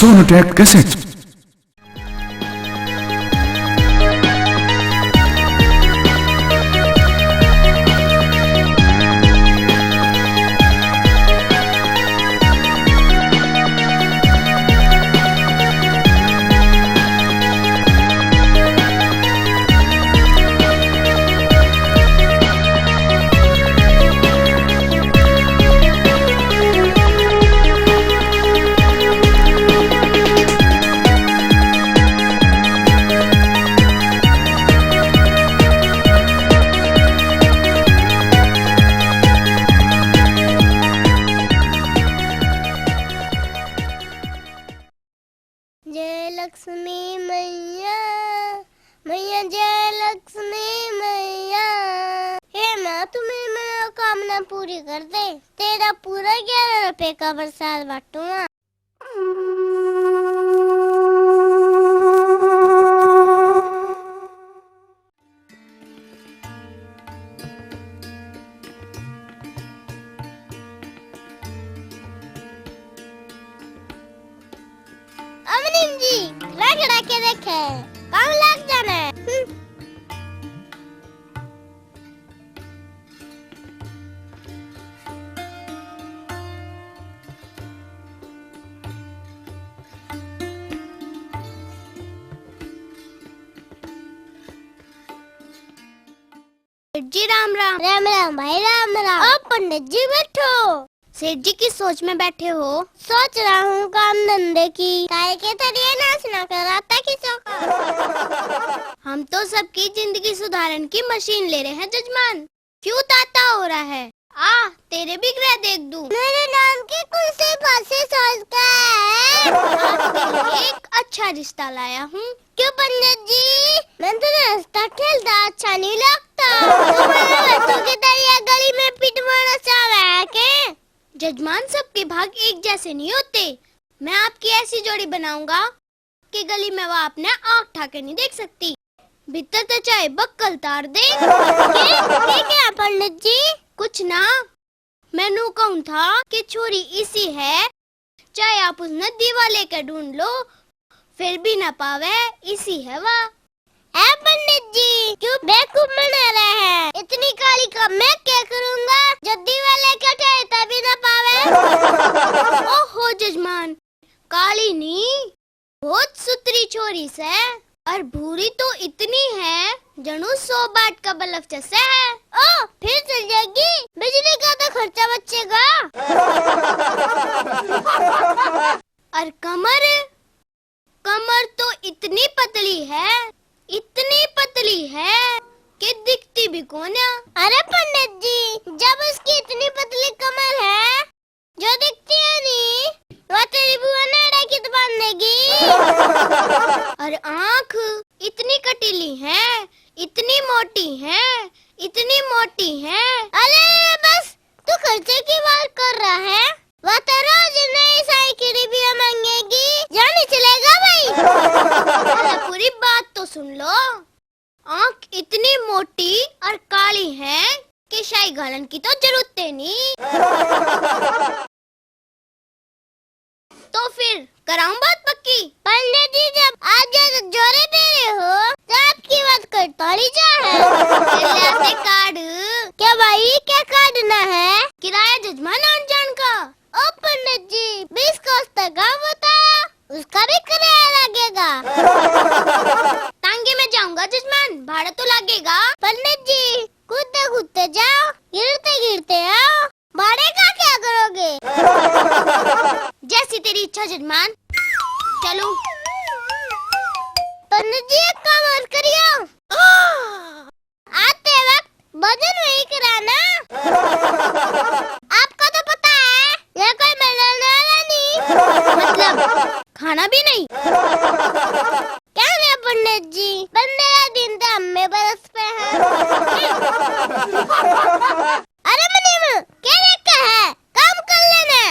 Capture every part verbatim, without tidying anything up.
Tone Track Cassette। जय लक्ष्मी मैया, मैया जय लक्ष्मी मैया। हे माँ, तू मेरी मनोकामना पूरी कर दे, तेरा पूरा ग्यारह रुपए का प्रसाद बांटूंगा। अवनीम जी, रगड़ा के देखे, काम लग जाना है। हम्म। सेठ जी राम राम। राम राम भाई, राम राम। ओ पंडित जी, बैठो। सेठ जी किस सोच में बैठे हो? सोच रहा हूँ काम धंधे की। काय के तरिए नाश ना कराता किसों का। हम तो सबकी जिंदगी सुधारन की मशीन ले रहे हैं जजमान। क्यों ताता हो रहा है? आ, तेरे भी ग्रह देख दूं। मेरे नाम की कौन सी खासी सोच का है? आपके लिए एक अच्छा रिश्ता लाया हूँ। क्यों पंडित जी, मैं तो नाश्ता खेलता अच्छा नहीं लगता। तुम्हारा बच्चों की तरह गली में पिटवाना चाह रहा है के? जजमान, सबके भाग एक जैसे नहीं होते। मैं आपकी ऐसी जोड़ी बनाऊंगा कि गली में वो आपने आंख उठा के नहीं देख सकती। भीतर तो चाहे बक्कल तार दे। के, के क्या पंडित जी? कुछ ना, मैं नू कहूं था कि छोरी इसी है, चाहे आप उसने दीवा लेके ढूंढ लो, फिर भी ना पावे, इसी है वा। ए पंडित जी, क्यों बेवकूफ बना रहे हैं? इतनी काली का मैं क्या करूंगा, जो दीवा लेके ठहरे तभी ना पावे? ओहो जजमान, काली नहीं, बहुत सुथरी छोरी सै, और भूरी तो इतनी है, जणु सौ वाट का बल्ब चसे है। ओ, फिर चल जाएगी, बिजली का तो खर्चा बचेगा। और कमर, कमर तो इतनी पतली है, इतनी पतली है कि दिखती भी कोन्या। अरे पंडित जी, जब उसकी इतनी पतली कमर है, जो दिखती है नहीं, वो तेरी बुआ ने अड़ा की तो बांध देगी। और आंख इतनी कटीली है, इतनी मोटी है, इतनी मोटी है। अरे बस, तू खर्चे की बात कर रहा है। वो तो रोज नई साइकिल भी मांगेगी, जाने चलेगा भाई। अरे पूरी बात तो सुन लो। आंख इतनी मोटी और काली है कि शाही घालन की तो जरूरत ही नहीं। तो फिर कराऊं बात पक्की? पंडित जी, जब आप ज्यादा जोरे दे रहे हो, तो आपकी बात कर थोड़ी जा है। ले आते कार्ड। क्या भाई, क्या काटना है? किराया जजमान आन जान का। ओ पंडित जी, बीस कोस तक गाँव बताया, उसका भी किराया लगेगा। टांगे में जाऊंगा जजमान, भाड़ा तो लगेगा। पंडित जी, कूदते कूदते जाओ, गिरते गिरते आओ, भाड़े का क्या करोगे? जैसी तेरी इच्छा जजमान, चलूं। पंडित जी, एक काम और करियो। आते वक्त भोजन वही कराना। आपको तो पता है, यहाँ कोई मिलने वाला नहीं। मतलब, खाना भी नहीं। क्या रे पंडित जी, पंद्रह दिन तो हम में बरस पे हैं। अरे मुनीम, क्या रखा है? काम कर लेना।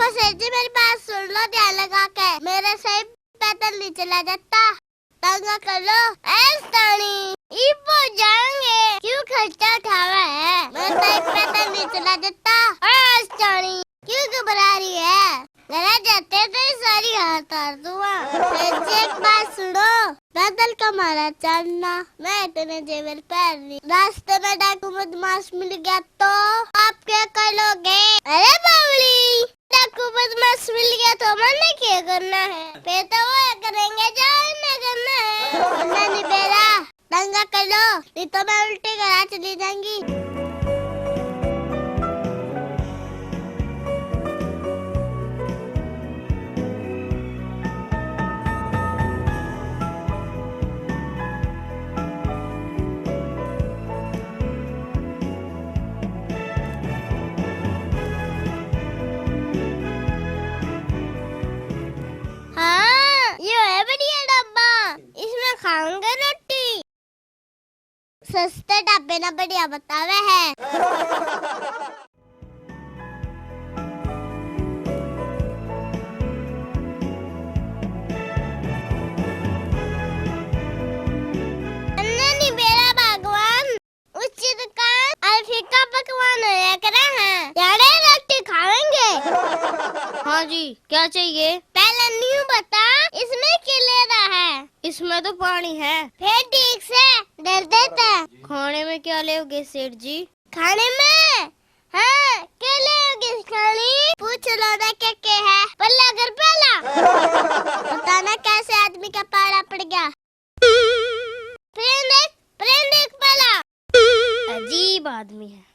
पर सेठ जी, मेरी बात सुन लो ध्यान लगा के, मेरे से पैदल नहीं चला जाता। तंग करो, ऐस ताणी, इब हो जाएंगे, क्यों खर्चा उठावा है? मैं तो एक पैदल नहीं चला जाता। ऐस ताणी, क्यों घबरा रही है? घरा जाते तो ये सारी हार तार दूंगा। सेठ जी, एक बात सुनो, पैदल का मारा चढ़ना, मैं इतने जेवर पहन रही। रास्ते में डाकू बदमाश मिल गया तो आप क्या कर लोगे? अरे बावली, डाकू बदमाश मिल गया तो मैंने क्या करना है? फिर तो वो करेंगे जो इन्हें करना है। मैं नहीं बेरा, दंगा कर लो, नहीं तो मैं उल्टे घरा चली जाऊंगी। हाँ, यो है बढ़िया ढाबा, इसमें खाऊंगा रोटी। सस्ते ढाबे ना बढ़िया बतावे है। अन्ने नहीं बेरा भगवान, ऊंची दुकान और फीका पकवान होया करे हैं। यारे रोटी खावेंगे। हाँ जी, क्या चाहिए? पहले न्यू बता, इसमें क्या ले रहा है? इसमें तो पानी है। फिर ठीक से डर देता है। खाने में क्या लेओगे सेठ जी? खाने में? हाँ, के लेओगे खाने? पूछ लो ना के के है। पल्ला घर पहला। बताना कैसे आदमी का पाड़ा पड़ गया। प्रेम देख, प्रेम देख पहला। अजीब आदमी है।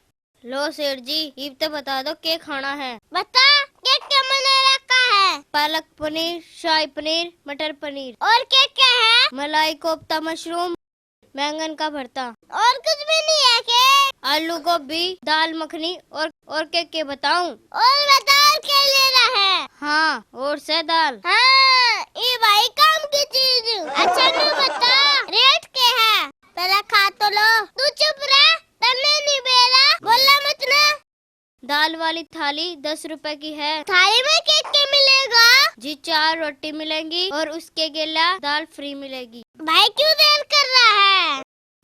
लो सेठ जी, इब तो बता दो के खाना है। बता, के के बना रखा है? पालक पनीर, शाही पनीर, मटर पनीर। और के के है? मलाई कोफ्ता, मशरूम, बैंगन का भरता। और कुछ भी नहीं है के? आलू गोभी, दाल मखनी और, और के के बताऊं? और बता, और के ले रहा है? हाँ, और से दाल। हाँ, ये भाई काम की चीज। अच्छा, न्यू बता, रेट के है? पहले खा तो लो। तू चुप रह, तन्ने नहीं बेरा, बोला मत ना। दाल वाली थाली दस रुपए की है। थाली में के के मिलेगा? जी, चार रोटी मिलेंगी और उसके गेला दाल फ्री मिलेगी। भाई क्यों देर कर रहा है?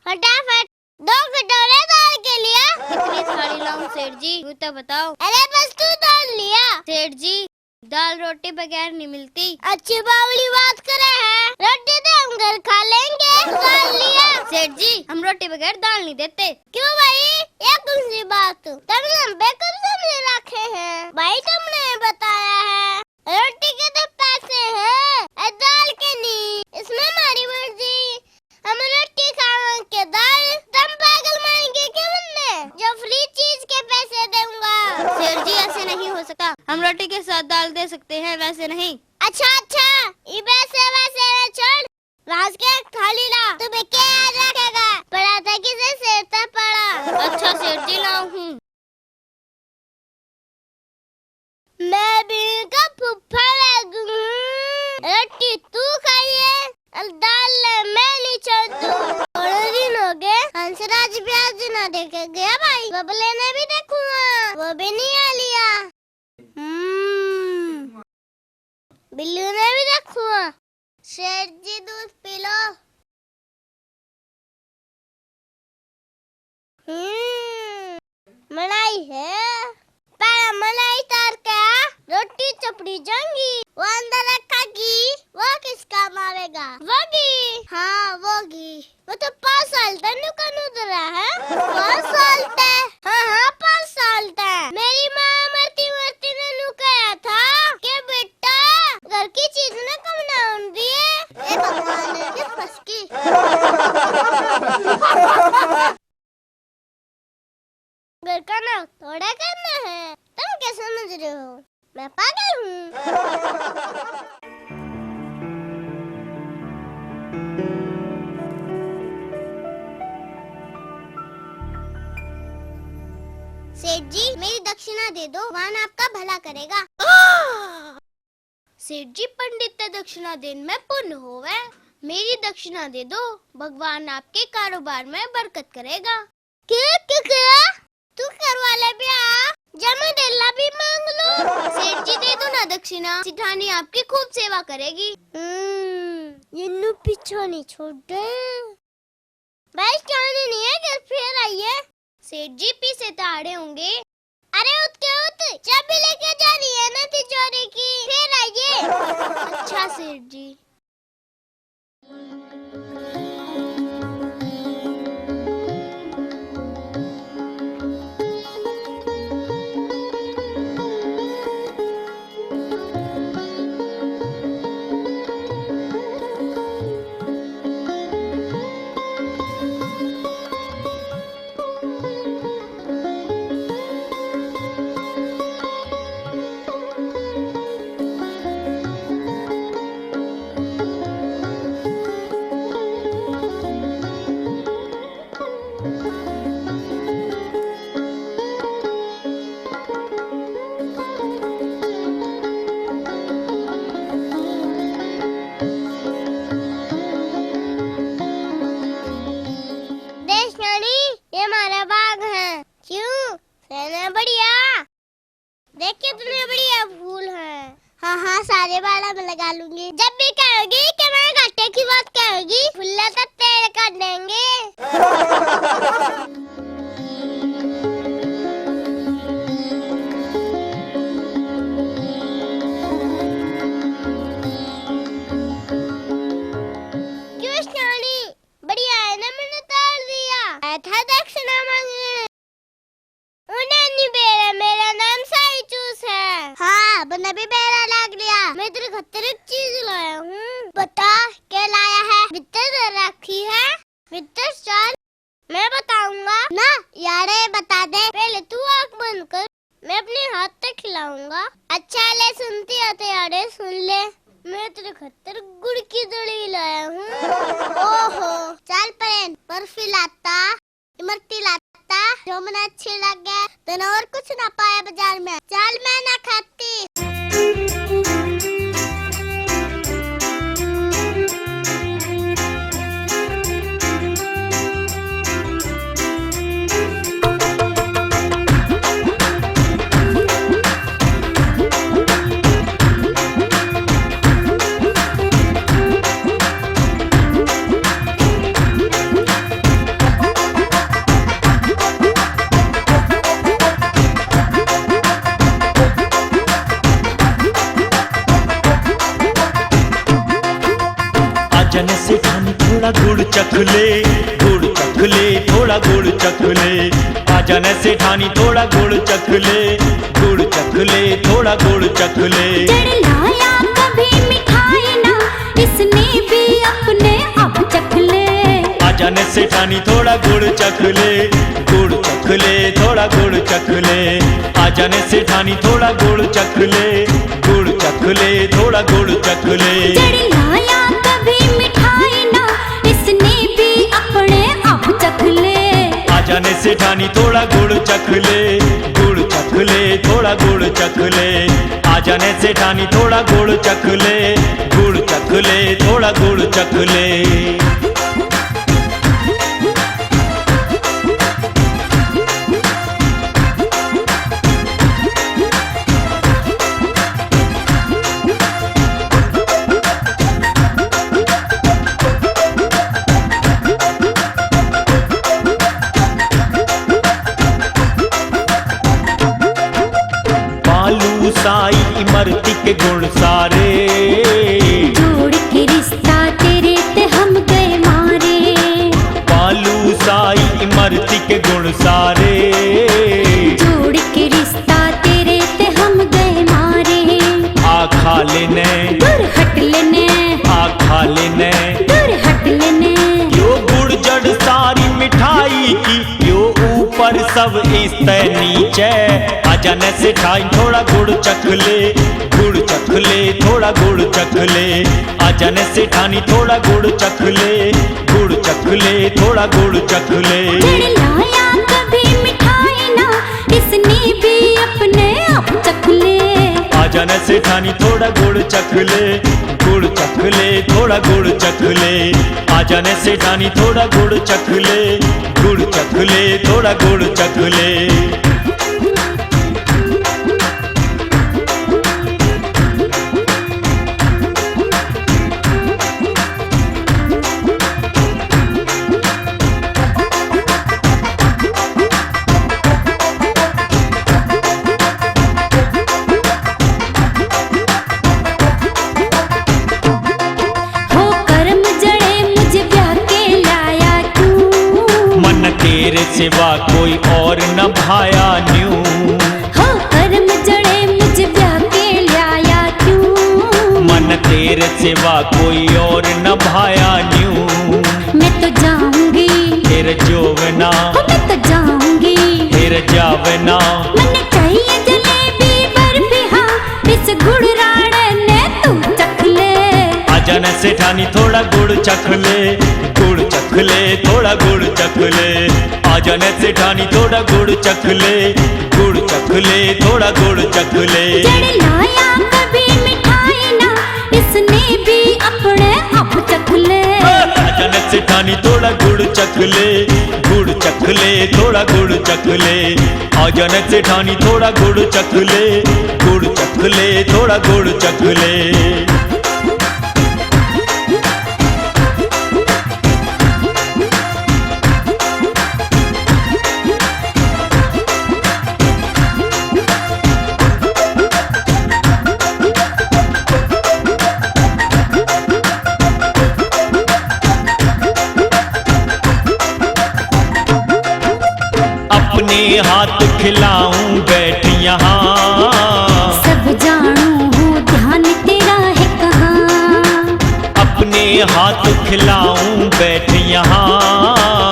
फटाफट दो कटोरे दाल के लिया। कितनी थाली लाऊं सेठ जी, तू तो बताओ। अरे बस तू दाल लिया। सेठ जी, दाल रोटी बगैर नहीं मिलती। अच्छी बावली बात करे है, रोटी तो हम घर खा लेंगे, दाल लिया। सेठ जी, हम रोटी बगैर दाल नहीं देते। क्यों भाई, ये कौन सी बात? तुमने हम बेवकूफ समझ रखे हैं। भाई तुमने बताया है, रोटी के तो पैसे हैं, ए, दाल के नहीं। इसमें हमारी मर्जी, हम रोटी खावा के दाल, तुम पागल मानेंगे क्या मन्ने, जो फ्री चीज के पैसे दूंगा? सेठ जी, ऐसे नहीं हो सकता। हम रोटी के साथ दाल दे सकते हैं, वैसे नहीं। अच्छा, अच्छा, ये पैसे वैसे ना छोड़, राज के थाली ला, तुम्हें क्या याद रखेगा? पड़ा था किसे सेठ था पड़ा। अच्छा सेठ जी, लाऊं हूँ। मैं भी का फूफा लगूं। रोटी तू खाइए, और दाल ले मैं नहीं छोड़ दूं। थोड़े दिन हो गए, हंसराज भी आज ना देखे गया भाई। बबले ने भी देखूंगा, वो भी नहीं आ लिया। हम्म, बिल्लू ने भी देखूंगा। सेठ जी, दूध पी लो। हम्म, मलाई है। पहले मलाई तार के आ, रोटी चपड़ी जाऊंगी। वो अंदर रखेगी, वो किस काम आवेगा? वो घी। हाँ, वो घी। वो तो पाँच साल तक न्यू कानू धरा है। पाँच साल तक? हाँ, हाँ, पाँच साल तक। मेरी माँ मरती मरती ने न्यू कहा था कि बेटा, घर की चीज ना कम ना होन दिए। हे भगवान, किस फंस की। घर का ना थोड़ा करना है, तुम क्या समझ रहे हो? मैं पागल हूँ। सेठ जी, मेरी दक्षिणा दे दो, भगवान आपका भला करेगा। सेठ जी, पंडित ते दक्षिणा देन में पुण्य होवे। मेरी दक्षिणा दे दो, भगवान आपके कारोबार में बरकत करेगा। के, के, के? तू करवा ले ब्याह, जब मैं डेला भी मांग लो। सेठ जी, दे दो ना दक्षिणा, सेठानी आपकी खूब सेवा करेगी। हम्म, इन्नू पीछा नहीं छोड़े। भाई, क्या नहीं है, घर फिर आइए। सेठ जी पीछे ताड़े होंगे। अरे उठ के उठ, चाबी लेके जानी है ना तिजोरी की, फिर आइए। अच्छा सेठ जी। देख नानी, ये हमारा बाग है। क्यों? है ना बढ़िया? देख कितने बढ़िया फूल हैं। हाँ, हाँ, सारे बाड़ा में लगा लूंगी। जब भी कहोगी कि मैं घाटे की बात कहोगी, फुल्ला तो तेरे कर देंगे। क्यों सियाणी? बढ़िया है ना, मैंने तोड़ दिया। आया था दक्षिणा मांगने। उन्हें नहीं बेरा, मेरा नाम साई चूस है। हाँ, मन्ने भी बेरा लाग लिया। मैं तेरे खातर एक चीज लाया हूँ। बता, क्या लाया है? भीतर रखी है। भीतर चल, मैं बताऊंगा। ना, यारे बता दे। पहले तू आंख बंद कर, मैं अपने हाथ तक खिलाऊंगा। अच्छा ले, सुनती हो तो यारे सुन ले। मैं तेरे खातर गुड़ की दली लाया हूँ। ओहो, चल परेन, बर्फी लाता। इमरती लाता, जो मने अच्छी लगे। तने और कुछ ना पाया बाजार में, चल मैं ना खाती। आजा न सेठानी थोड़ा गुड़ चख ले, गुड़ चख ले, थोड़ा गुड़ चख ले। आजा न सेठानी थोड़ा गुड़ चख ले, गुड़ चख ले, थोड़ा गुड़ चख ले। जड़ लाया कभी मिठाई ना, इसने भी अपने आप चख ले। आजा न सेठानी थोड़ा गुड़ चख ले, गुड़ चख ले, थोड़ा गुड़ चख ले। आजा न सेठानी थोड़ा गुड़ चख ले, गुड़ चख ले, थोड़ा गुड़ चख ले। जड़ लाया कभी मिठाई ना, इसने भी अपने आप चख ले। आजा न सेठानी थोड़ा गुड़ चख ले, गुड़ चख ले, थोड़ा गुड़ चख ले। आजा न सेठानी थोड़ा गुड़ चख ले, गुड़ चख ले, थोड़ा गुड़ चख ले। बालू साई इमरती के गुण सारे, जोड़ के रिश्ता तेरे ते हम गए मारे। बालू साई इमरती के गुण सारे, जोड़ के रिश्ता तेरे ते हम गए मारे। आ खा लेने, दूर हट लेने, आ खा लेने, दूर हट लेने। यो गुड़ जड़ सारी मिठाई की, यो ऊपर सब इसते नीचे। आजा न सेठानी थोड़ा गुड़ चख ले, गुड़ चख ले, थोड़ा गुड़ चख ले। आजा न सेठानी थोड़ा गुड़ चख ले, गुड़ चख ले, थोड़ा गुड़ चख ले। जड़ लाया कभी मिठाई ना, इसने भी अपने आप चख ले। आजा न सेठानी थोड़ा गुड़ चख ले, गुड़ चख ले, थोड़ा गुड़ चख ले। आजा न सेठानी थोड़ा गुड़ चख ले, गुड़ चख ले, थोड़ा गुड़ चख ले। सिवा कोई और न भाया न्यू। हो करम जड़े मुझ ब्याह के ल्याया क्यों? मन तेरे सिवा कोई और न भाया न्यू। मैं तो जाऊंगी। फिर जोवना। हो मैं तो जाऊंगी। फिर जावना। मन चाहिए जलेबी बर्फी, हाँ, इस गुड़ राड़े ने तू चख ले। आजा न सेठानी थोड़ा गुड़ चख ले, गुड़ चख ले, थोड़ा गुड़ चख ले। आजा न सेठानी थोड़ा गुड़ चख ले, गुड़ चख ले, थोड़ा गुड़ चख ले। जड़ लाया कभी मिठाई ना, इसने भी अपने आप चख ले। आजा न सेठानी थोड़ा गुड़ चख ले, गुड़ चख ले, थोड़ा गुड़ चख ले। आजा न सेठानी थोड़ा गुड़ चख ले, गुड़ चख ले, थोड़ा गुड़ चख ले। अपने हाथ खिलाऊं बैठ यहाँ। सब जानू हूँ ध्यान तेरा है कहाँ। अपने हाथ खिलाऊं बैठ यहाँ।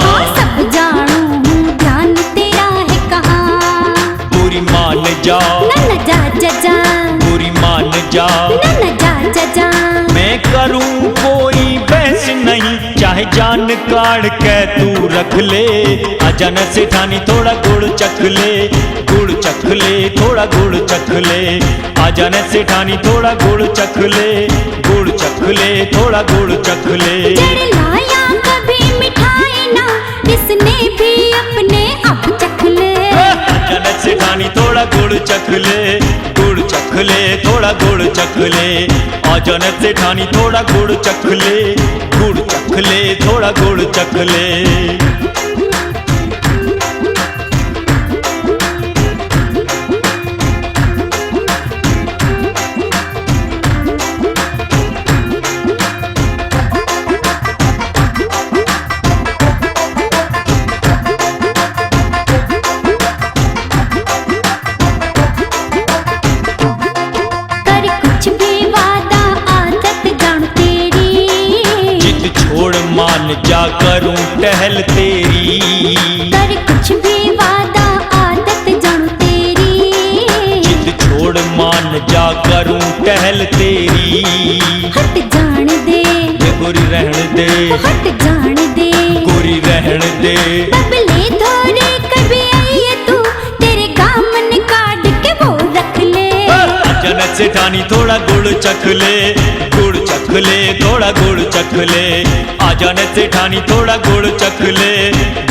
हाँ, सब जानू हूँ ध्यान तेरा है कहाँ। बुरी मान जा। ना, ना, जा, जा, जा। बुरी मान जा। ना, ना, जा, जा, जा। मैं करूं कोई बहस नहीं, चाहे जान काढ़ के तू रख ले। आजा न सेठानी थोड़ा गुड़ चख ले, गुड़ चख ले, थोड़ा गुड़ चख ले। आजा न सेठानी थोड़ा गुड़ चख ले, गुड़ चख ले, थोड़ा गुड़ चख ले। जड़ लाया कभी मिठाई ना, इसने भी अपने आप चख ले। आजा न सेठानी थोड़ा गुड़ चख ले, गुड़ चख ले, थोड़ा गुड़ चख ले। आजा न सेठानी थोड़ा गुड़ चख ले, गुड़ चख ले, थोड़ा गुड़ चख ले। कर कुछ भी वादा आदत जान तेरी। जिद छोड़ मान जा करूं टहल तेरी। कर कुछ भी वादा आदत जान तेरी। जिद छोड़ मान जा करूं टहल तेरी। हट जान दे। ये गोरी रहन दे। हट जान दे। गोरी रहन दे। बबले थोड़े कभी आई है तू, तेरे गामन काट के वो रख ले। आजा न सेठानी थोड़ा गुड़ चख ले, गुड़ चख ले, थोड़ा गुड़ चख ले। आजा न सेठानी थोड़ा गुड़ चख ले,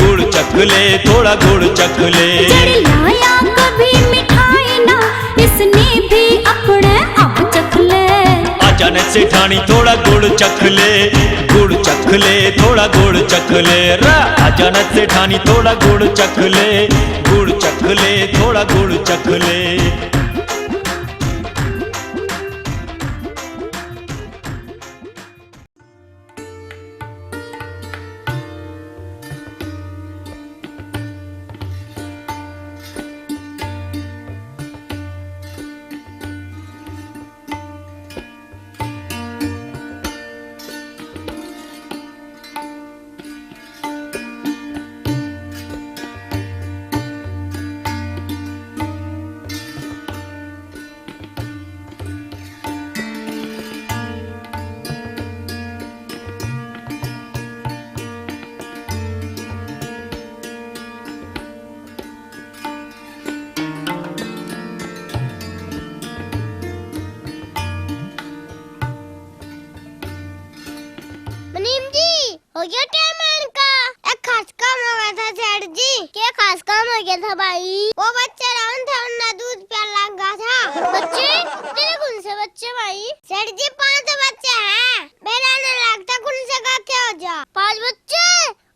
गुड़ चख ले, थोड़ा गुड़ चख ले। जड़ लाया कभी मिठाई ना, इसने भी अपने आप चख ले। आजा न सेठानी थोड़ा गुड़ चख ले, गुड़ चख ले, थोड़ा गुड़ चख ले। रा आजा न सेठानी थोड़ा गुड़ चख ले, गुड़ चख ले, थोड़ा गुड़ चख ले। मुनीम जी, हो गया टाइम आने का? एक खास काम हो गया था सेठ जी। क्या खास काम हो गया था भाई? वो बच्चे रहन थे, उनने दूध प्यार लगा था। बच्चे? तेरे कौन से बच्चे भाई? सेठ जी, पांच बच्चे हैं। मेरा ने लगता कौन से का क्या हो जा। पांच बच्चे?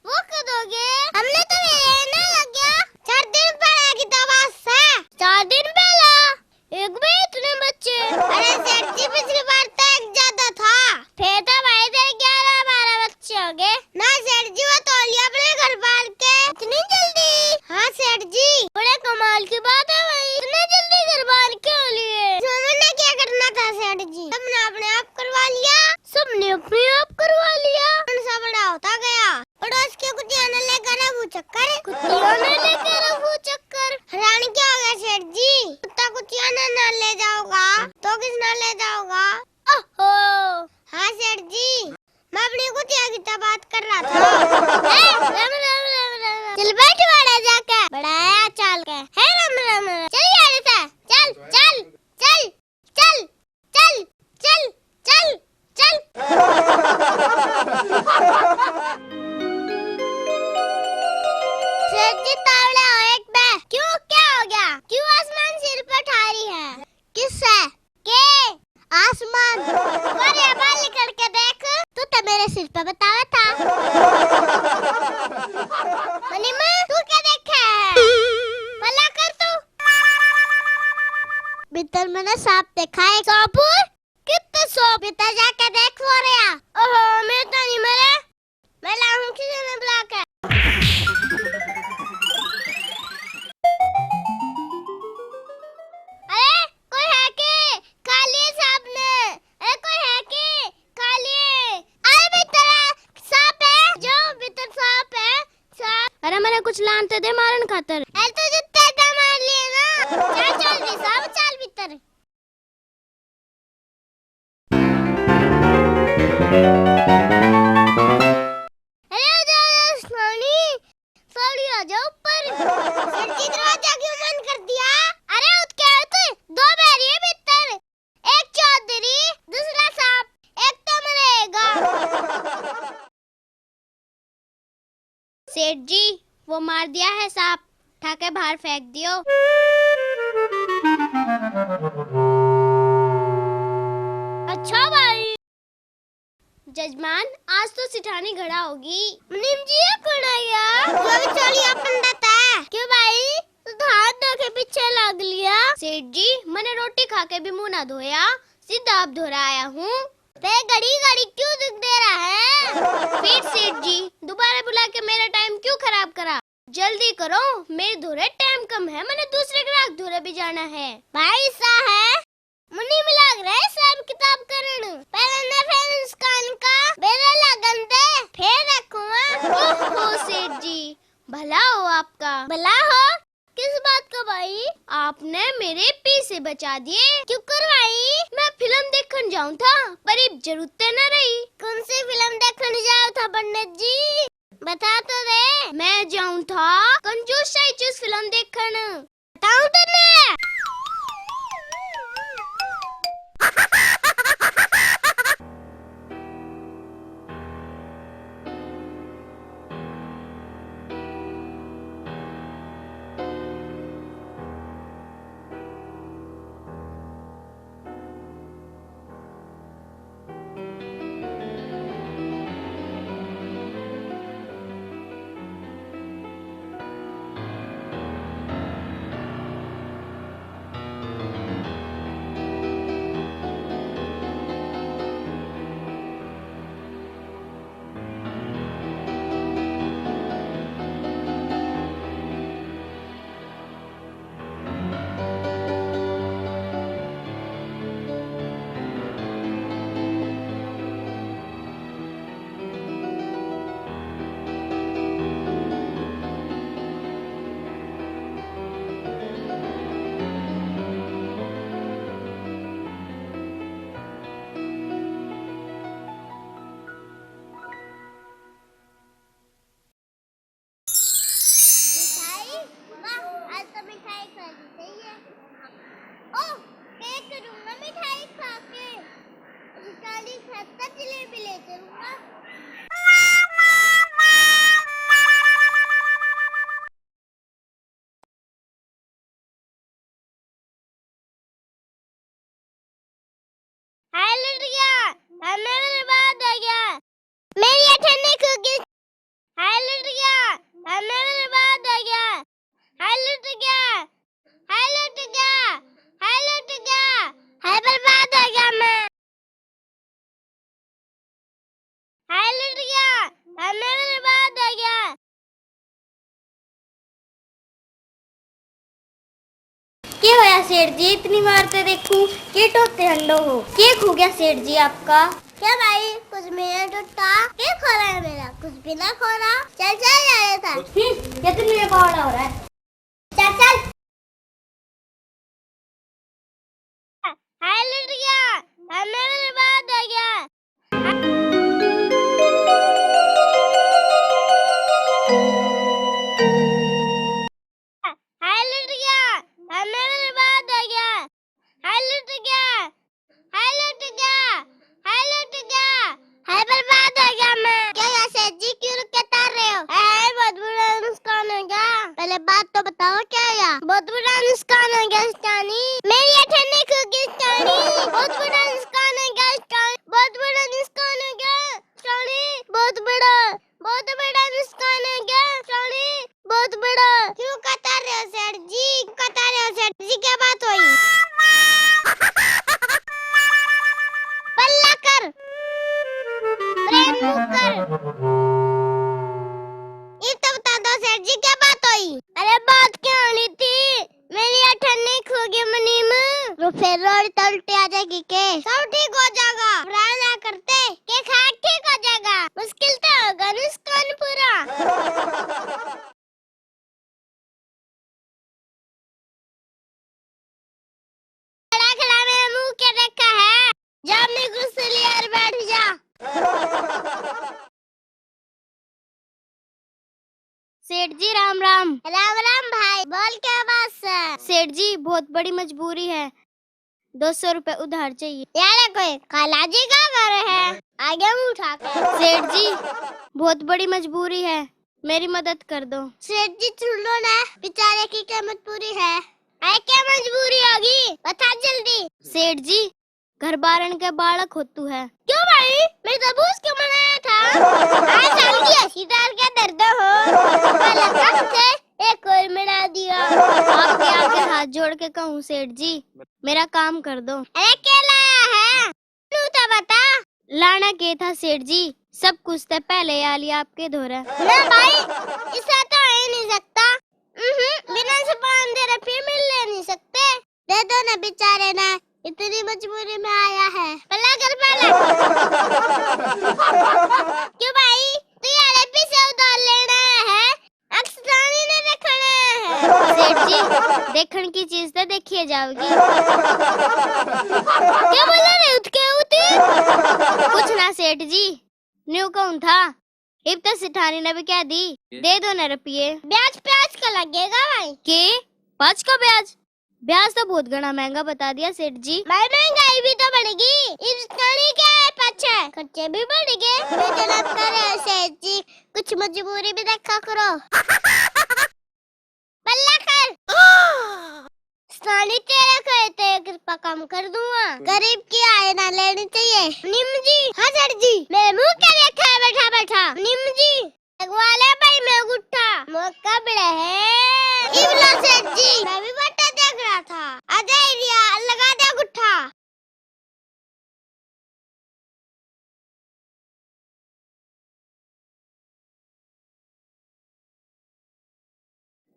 वो कद हो गए? हमने तो ये नहीं लग गया। चार दिन पहले की तो बात है। चार दिन पहला? एक में इतने बच्चे? अरे सेठ जी, पिछली बार तो एक ज्यादा था। फिर तो भाई तेरे ग्यारह बारह बच्चे हो गए। ना सेठ जी, वो तौलिया अपने घर बार के। इतनी जल्दी? ए, राम, राम, राम, राम, राम। चल बैठ बाड़े जाके, बड़ा आया चाल के। हे राम, राम, राम। चल यार इसे, चल, चल, चल, चल, चल, चल, चल, चल। सेठ जी, तावड़े हो एक बे। क्यों, क्या हो गया? क्यों आसमान सिर पे उठा रही है? किससे? के? आसमान। पर ये बाल निकल के देख, तू तो मेरे सिर पे बतावे था। मनीमा, तू क्या देखे है? भला कर तू। भीतर मैंने सांप देखा है। सांप? कित सांप? भीतर जाके देख, सो रहा। ओहो, मैं तो नहीं मरे। मैं लाऊं किसी ने बुला के। अरे, कोई है के? खा लिए सांप ने। अरे, कोई है के? खा लिए। अरे, भीतर सांप है। जो भीतर सांप है, सांप। अरे, मैंने कुछ लान ते दे मारन खातर। अरे, तू जूते तो मार लिए ना। चल, चल रे सांप, चल भीतर। अरे, आ जा, आ जा, सोनी, सोनी, आ जा ऊपर। सेठ जी, दरवाजा क्यों बंद कर दिया? अरे, उठ के आओ तू, दो बैरी है भीतर, एक चौधरी, दूसरा सांप, एक तो मरेगा। सेठ जी, वो मार दिया है सांप, उठा के बाहर फेंक दियो। अच्छा भाई। जजमान, आज तो सिठानी घड़ा होगी। मुनीम जी, ये कौन है यार? जो भी चोलिया पंडित है। क्यों भाई, तू तो हाथ धो के पीछे लाग लिया। सेठ जी, मैंने रोटी खा के भी मुंह ना धोया, सीधा आप धोरा आया हूँ। बे, घड़ी घड़ी क्यों दुख दे रहा है? फिर सेठ जी, दोबारा बुला के मेरा टाइम क्यों खराब करा? जल्दी करो, मेरे धोरे टाइम कम है, मैंने दूसरे ग्राहक धोरे भी जाना है। भाई सा है, मुनीम लाग रहे हिसाब किताब करण। पहले ना फिर इस कान का बेरा लगन दे, फिर रखूंगा। ओहो सेठ जी, भला हो आपका। भला हो? किस बात का भाई? आपने मेरे पी से बचा दिए। क्यों कर भाई? मैं फिल्म देखण जाऊं था, पर इब जरूरत ना रही। कौन सी फिल्म देखण जाओ था पंडित जी? बता तो दे। मैं जाऊं था कंजूस शाही चूस फिल्म देखण। बताऊं तन्ने। मिठाई? वाह, आज तो मिठाई खानी चाहिए। ओह, क्या करूंगा मिठाई खा के? काली खाता जलेबी ले चलूंगा। हाय लुट गया, हमें बर्बाद हो गया। मेरी अठन्नी खो गई। हाय लुट गया, हमें बर्बाद हो गया। हाय लुट गया, हाय लुट गया, हाय लुट गया, हाय बर्बाद हो गया मैं। हाय लुट गया, हमें बर्बाद हो गया। के होया सेठ जी, इतनी मार ते देखूं, के टोते हंडो हो? के खो गया सेठ जी आपका? क्या भाई, कुछ मेरा टूटा? के खो रहा है मेरा? कुछ भी ना खो रहा। चल, चल, जा रहे था। हम्म, ये तो मेरा बावला हो रहा है। चल, चल। हाय लुट गया, हमें बर्बाद हो गया। बहुत बड़ा नुकसान हो गया सेठानी, मेरी अठन्नी खो गई सेठानी। बहुत बड़ा नुकसान हो गया सेठानी, बहुत बड़ा नुकसान हो गया सेठानी, बहुत बड़ा, बहुत बड़ा नुकसान हो गया सेठानी, बहुत बड़ा। क्यों कतर रहे हो सेठ जी, क्यों कतर रहे हो सेठ जी, क्या बात हुई? पल्ला कर, प्रेम मुकर। ये तो बता दो सेठ जी, क्या बात हुई? अरे, बात क्या होनी थी, मेरी अठन्नी खो गई मनीम। तो फिर रोड तो उल्टी आ जाएगी के? सब ठीक हो जाएगा, घबराया ना करते, के खा ठीक हो जाएगा। मुश्किल तो होगा नुकसान पूरा। खड़ा खड़ा मेरे मुंह के देखा है, जा अपनी कुर्सी ले और बैठ जा। सेठ जी, राम राम। राम राम भाई, बोल, क्या बात है? सेठ जी, बहुत बड़ी मजबूरी है, दो सौ रुपए उधार चाहिए। यार, कोई काला जी का घर है, आगे मुंह उठा के। सेठ जी, बहुत बड़ी मजबूरी है, मेरी मदद कर दो। सेठ जी, सुन लो ना, बेचारे की क्या मजबूरी है। अरे, क्या मजबूरी होगी, बता जल्दी। सेठ जी, घर बारन के बालक हो तू है। क्यों भाई, मैं तो बूझ के मनाया था। आज साल की अस्सी तार के दर्द हो, वाला कब थे एक कोई मिला दिया। आपके आगे हाथ जोड़ के कहूँ सेठ जी, मेरा काम कर दो। अरे, क्या लाया है, तू तो बता। लाना के था सेठ जी, सब कुछ तो पहले आ लिया आपके धोरे। ना भाई, ऐसा तो हो ही नहीं सकता। उहुं, बिना सामान दे रफी मिल ले नहीं सकते। दे दो ना बेचारे ने, इतनी मजबूरी में आया है। पल्ला कर पहले। क्यों भाई, तू यार अभी से उधार लेना है? अक्सदानी ने रखना है। सेठ जी, देखण की चीज तो देखी जाओगी। क्या बोला रे उठके उठ? कुछ ना सेठ जी, न्यू कहूं था, इब तो सेठानी ने भी कह दी, दे दो ना रुपये। ब्याज प्याज का लगेगा भाई। के? पाँच का ब्याज? ब्याज तो बहुत घना महंगा बता दिया सेठ जी। भाई, महंगाई भी तो बढ़ गई, इब सेठानी क्या है पाछे, खर्चे भी बढ़ गए। मैं जनाब करे सेठ जी, कुछ मजबूरी भी देखा करो। बल्ला कर। सेठानी, तेरे को तो एक रुपया कम कर दूंगा। गरीब की आय ना लेनी चाहिए। निम जी। हाँ सेठ जी। मेरे मुंह के देखा है बैठा बैठा। निम जी। लगवा ले भाई मैं गुट्ठा। मौका बड़ा है। इब लो सेठ जी। मैं भी बट्टा देख रहा था। आ जा एरिया, लगा दे गुट्ठा।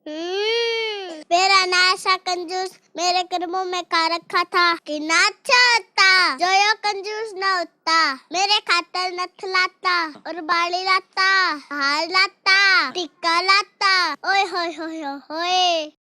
हम्म, मेरा ना ऐसा कंजूस मेरे कर्मों में खा रखा था कि ना अच्छा होता जो यो कंजूस ना होता। मेरे खातर नथ लाता और बाली लाता, हार लाता, टिक्का लाता। ओए होए होए होए होए।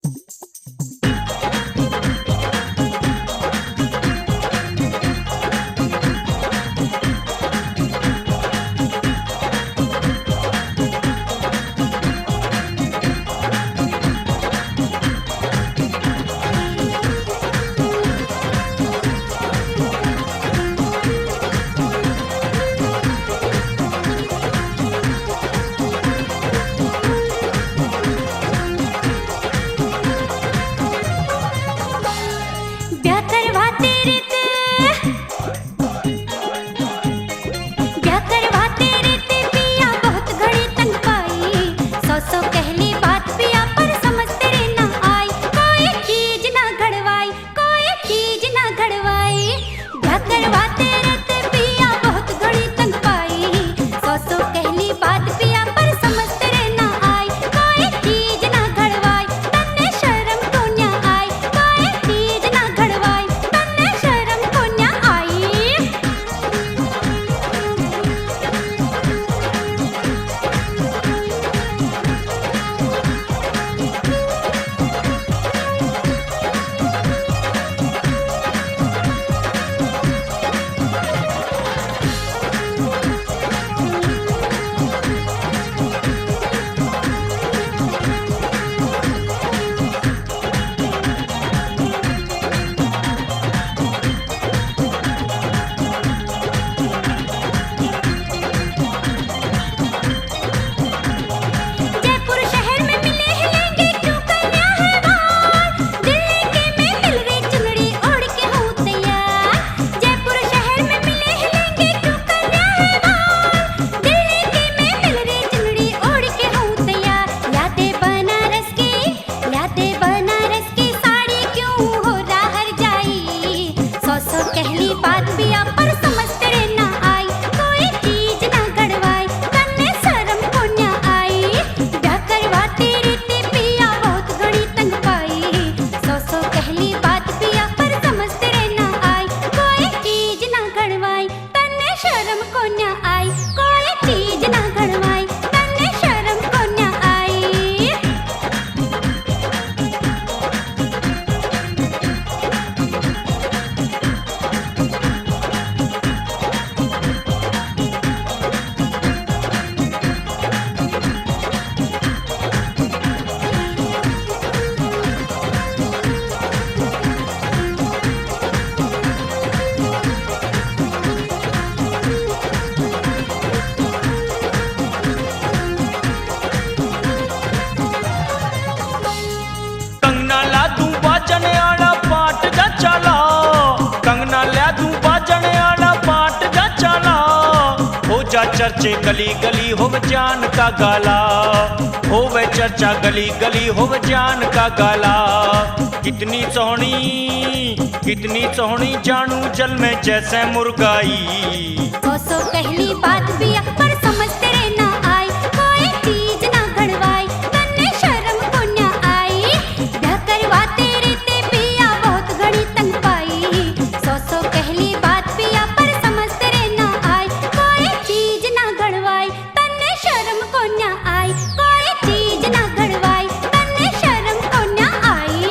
चर्चे गली गली होवे जान का गाला, होवे चर्चा गली गली होवे जान का गाला। कितनी सोहनी, कितनी सोहनी जानू जल में जैसे मुर्गाई। सौ सौ कहली बात पिया, पर समझ तेरे ना आई, कोई चीज ना घड़वाई, तन्ने शर्म कोन्या आई। ब्याह करवा तेरे ते पिया, बहुत घणी तंग पाई। सौ सौ कहली बात पिया, पर समझ तेरे ना आई, कोई चीज ना घड़वाई, तन्ने शर्म कोन्या आई, कोई चीज ना घड़वाई, तन्ने शर्म कोन्या आई।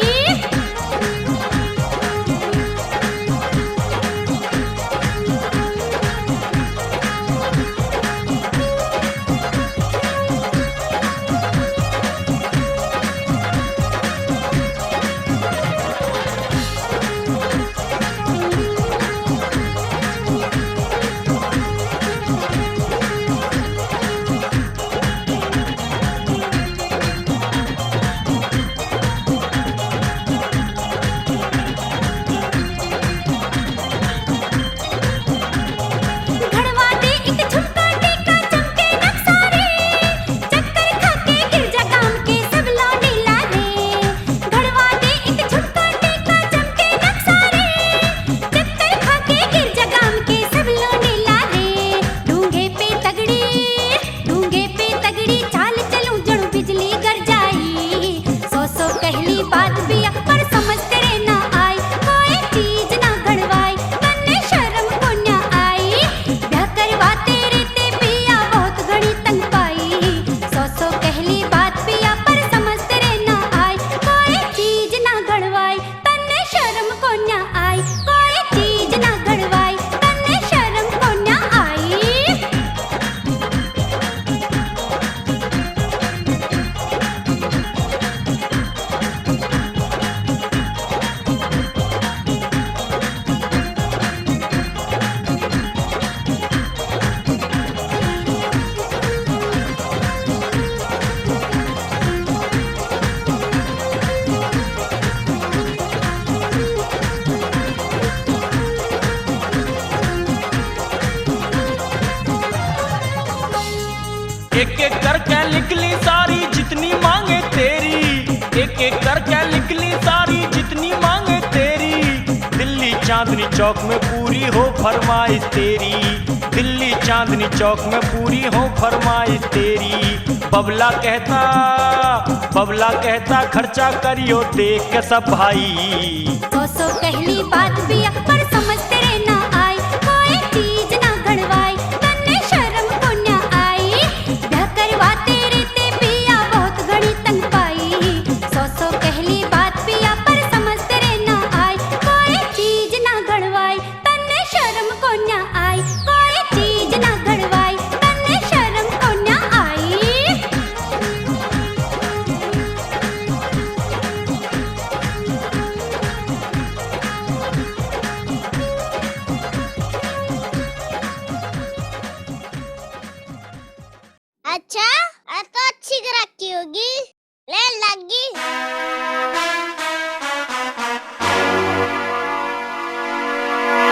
घड़वा दे एक झुमका टीका चमके नक्शा रे, चक्कर खा के गिरजा गाम के सब लौंडे ला रे। घड़वा दे एक झुमका टीका चमके नक्शा रे, चक्कर खा के गिरजा गाम के सब लौंडे ला रे। ढूंगे पे तगड़ी, ढूंगे पे तगड़ी चाल चलूं जणु बिजली गरजाई। सौ सौ कहली बात पिया, पर समझ तेरे ना आई, कोई चीज ना घड़वाई, तन्ने शर्म कोन्या आई। ब्याह करवा तेरे ते पिया, बहुत घणी तंग पाई। सौ सौ कहली बात पिया, पर समझ तेरे ना आई, कोई चीज ना घड़वाई, तन्ने शर्म कोन्या आई, कोई चीज ना घड़वाई, तन्ने शर्म कोन्या आई। एक एक करके लिख ली सारी जितनी मांगे तेरी, एक एक करके लिख ली सारी जितनी मांगे तेरी। दिल्ली चांदनी चौक में पूरी हो फरमाइश तेरी, दिल्ली चांदनी चौक में पूरी हो फरमाइश तेरी। बबला कहता, बबला कहता खर्चा करियो देख के सब भाई। सौ सौ कहली बात पिया, पर समझ तेरे ना आई, कोई चीज ना घड़वाई, तन्ने शर्म कोन्या आई। ब्याह करवा तेरे ते पिया, बहुत घणी तंग पाई। सौ सौ कहली बात पिया, पर समझ तेरे ना आई, कोई चीज ना घड़वाई, तन्ने शर्म कोन्या आई, कोई चीज ना घड़वाई, तन्ने शर्म कोन्या आई। अच्छा, आज तो अच्छी ग्राहकी होगी। ले लागी।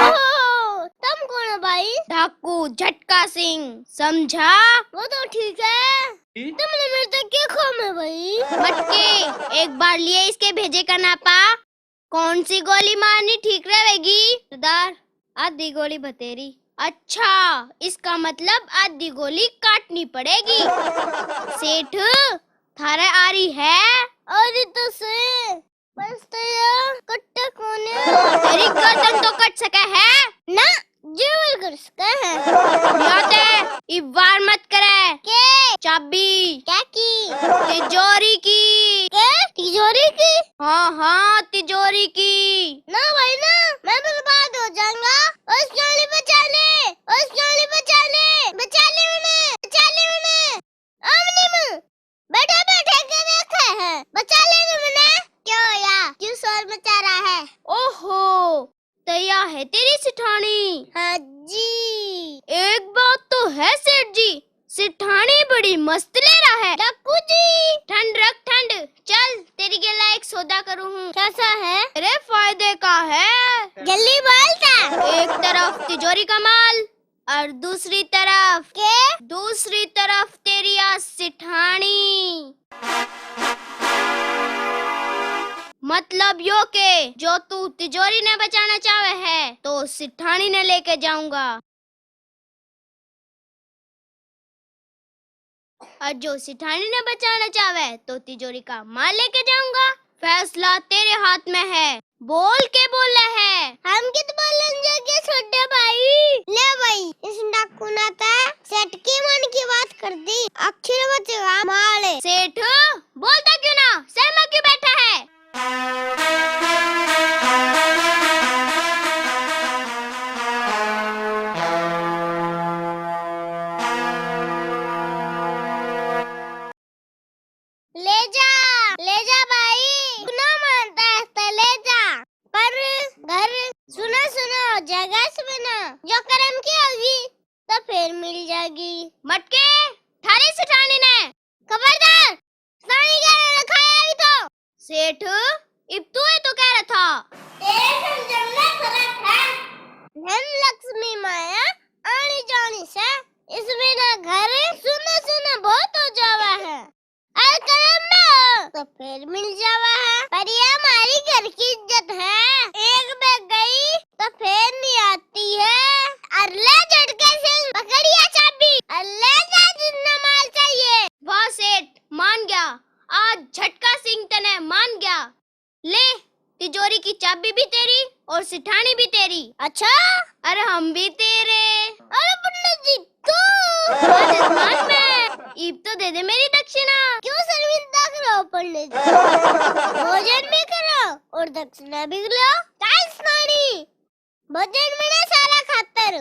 ओहो, तुम कौन हो भाई? डाकू झटका सिंह, समझा? वो तो ठीक है। तुमने मेरे से क्या काम है भाई? मटके, एक बार लिए इसके भेजे का नापा। कौन सी गोली मारनी ठीक रहेगी? सरदार, आधी गोली भतेरी। अच्छा, इसका मतलब आधी गोली काटनी पड़ेगी। सेठ, थारे आ रही है? अरे तो से, बस तो ये कट्टे कोने। तेरी गर्दन तो कट सके है? ना, जीवन कर सके है। या ते इब वार मत करे। के? चाबी। क्या की? तिजोरी की। के? तिजोरी की? हाँ, हाँ, तिजोरी की। ना भाई ना, मैं बर्बाद हो जाऊंगा। ओ सोनी बचा ले, ओ सोनी बचा ले, बचा ले मने, बचा ले मने। आमने में बैठे बैठे के देखे है, बचा ले रे मने। क्यों या, क्यों शोर मचा रहा है? ओहो, तैया है तेरी सिठानी। हाँ जी। एक बात तो है सेठ जी, सिठानी बड़ी मस्त ले रहा है। डाकू जी। ठंड रख ठंड, चल तेरी गेला एक सौदा करूँ हूँ। कैसा है? तेरे फायदे का है। जल्दी बोल ता। एक तरफ तिजोरी का माल, और दूसरी तरफ के? दूसरी तरफ तेरी आ सिठानी। मतलब यो के जो तू तिजोरी ने बचाना चाहे है, तो सिठानी ने लेके जाऊंगा। और जो सिठानी ने बचाना चाहे, तो तिजोरी का माल लेके जाऊंगा। फैसला तेरे हाथ में है, बोल के बोला है। हम कित बोलन जोगे छोटे भाई। ले भाई, इस डाकू ने ते सेठ की मन की बात कर दी। आखिर बचेगा माल। सेठ, बोलता क्यों ना, सहमा क्यों बैठा है? ले जा, ले जा भाई, तू ना मानता है तो ले जा, पर घर सुना सुना हो जाएगा इस बिना। जो करम की होगी तो फिर मिल जाएगी। मटके, थारी सिठानी ने। खबरदार, सिठानी कह रखा है अभी तो। सेठ, इब तू ही तो कह रहा था। तेरे समझण में फर्क है। धन लक्ष्मी माया आनी जानी से, इस बिना घर सुना सुना बहुत हो जावा है। और करम में हो तो फिर मिल जावा है, पर ये हमारी घर की इज्जत है। एक बार गई तो फिर नहीं आती है। और ले झटके सिंह, पकड़िया चाबी और ले जा जितना माल चाहिए। वाह सेठ, मान गया, आज झटका सिंह तने मान गया। ले, तिजोरी की चाबी भी तेरी और सिठानी भी तेरी। अच्छा? अरे हम भी तेरे। अरे पंडित जी, तू? हाँ जजमान मैं। इब तो दे दे मेरी दक्षिणा। क्यों शर्मिंदा करो पंडित जी? भोजन भी करो और दक्षिणा भी लो। चल सिठानी, भोजन बना सारा खातर।